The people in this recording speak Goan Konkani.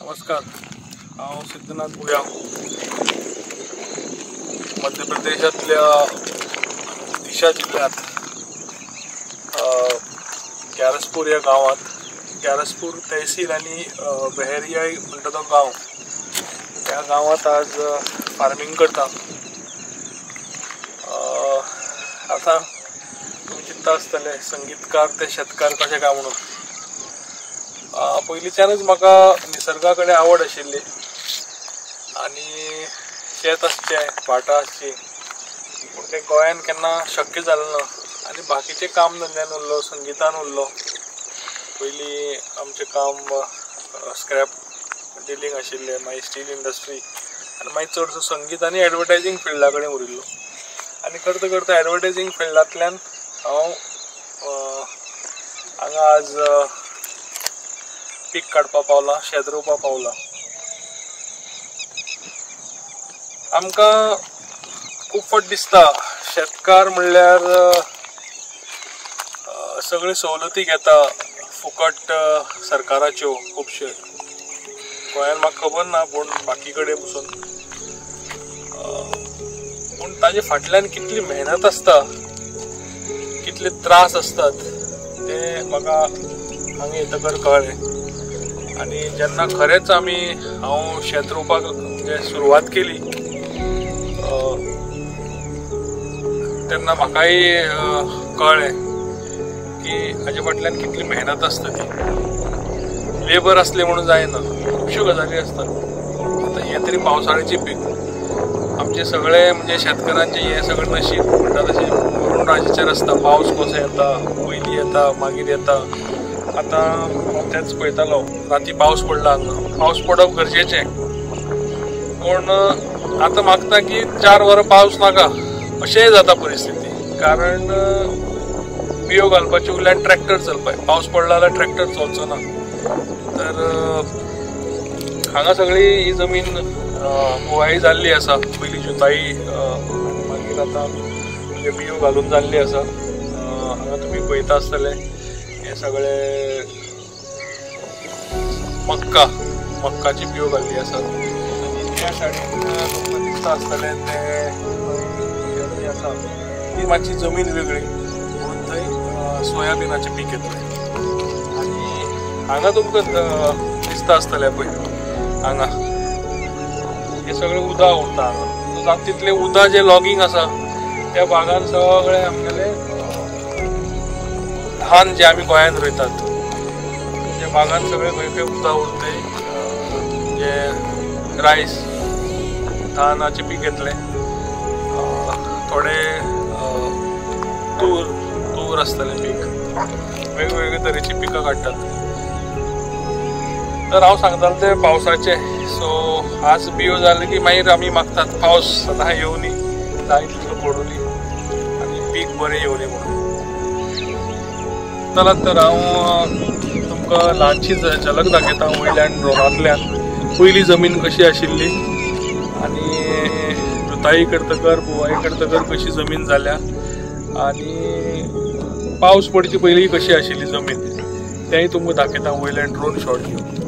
नमस्कार, हांव सिद्धनाथ बुयांव, मध्य प्रदेशांतल्या दिशा जिल्ल्यांत ग्यारसपूर ह्या गांवांत, ग्यारसपूर तहसील आनी बहेरिया म्हणटा तो गांव, ह्या गांवांत आज फार्मींग करता. आतां तुमी चिंत्ता आसतले संगीतकार ते शेतकार कशें काय म्हणून. पयलींच्यानूच म्हाका निसर्गा कडेन आवड आशिल्ली आनी शेत आसचें, भाटां आसचीं, पूण तें गोंयान केन्ना शक्य जालें ना आनी बाकीचें काम धंद्यान उरलो, संगितान उरलो. पयलीं आमचें काम स्क्रॅप डिलींग आशिल्लें, मागीर स्टील इंडस्ट्री आनी मागीर चडसो संगीत आनी एडवर्टायजींग फिल्डा कडेन उरिल्लो. आनी करता करता एडवर्टायजींग फिल्डांतल्यान हांव हांगा आज पीक काडपाक पावला, शेत रोवपाक पावला. आमकां खूब फावट दिसता शेतकार म्हणल्यार सगळ्यो सवलती घेता फुकट सरकाराच्यो खुबश्यो. गोंयान म्हाका खबर ना, पूण बाकी कडेन पसून. पूण ताजे फाटल्यान कितली मेहनत आसता, कितले त्रास आसतात ते म्हाका हांगा येतकर कळ्ळें. आनी जेन्ना खरेंच आमी हांव शेत रोवपाक म्हणजे सुरवात केली तेन्ना म्हाकाय कळ्ळें की हाजे फाटल्यान कितली मेहनत आसता ती. लेबर आसले म्हणून जायना, खुबश्यो गजाली आसतात. आतां हें तरी पावसाळ्याचें पीक, आमचें सगळें म्हणजे शेतकारांचें हें सगळें नशीब म्हणटा तशें वरुण राजाचेर आसता. पावस कसो येता, पयलीं येता मागीर येता. आतां हांव तेंच पळयतालो, राती पावस पडला हांगा. पावस पडप गरजेचें, पूण आतां मागता की 4 वरां पावस नाका अशेंय जाता परिस्थिती. कारण बियो घालपाच्यो उरल्यान ट्रॅक्टर चलपाक, पावस पडला जाल्यार ट्रॅक्टर चलचो ना. तर हांगा सगळी ही जमीन बुवाई जाल्ली आसा, पयलीं जुताई मागीर आतां म्हणजे बियो घालून जाल्ली आसा. हांगा तुमी पळयता आसतले हे सगळे मक्का, मक्काची बियो घाल्ली आसा. आनी त्या सायडीन तुमकां दिसता आसतलें ते आसा ती मातशी जमीन वेगळी म्हणून थंय सोयाबिनाचें पीक येतलें. आनी हांगा तुमकां दिसता आसतलें पळय, हांगा हे सगळें उदक उरता. हांगा जाता तितलें उदक जें लॉगींग आसा त्या भागान सगळें आमगेलें धान जें आमी गोंयांत रोयतात त्या भागान सगळें खंय खंय उदक उरतय, जें रायस धानाचें पीक येतलें. थोडे तूर तूर आसतलें पीक, वेगवेगळे तरेची पिकां काडटात. तर हांव सांगतालो तें पावसाचें. सो आज बियो जालें की मागीर आमी मागतात पावस सदां येवनी, जाय तितलो पडुनी आनी पीक बरें येवनी म्हणून. चलात तर हांव तुमकां ल्हानशी झलक दाखयता वयल्यान ड्रोनांतल्यान पयली जमीन कशी आशिल्ली आनी जुताई करतकर बुवाई करतकर कशी जमीन जाल्या आनी पावस पडचे पयलीं कशी आशिल्ली जमीन तेंय तुमकां दाखयता वयल्यान ड्रोन शॉट घेवन.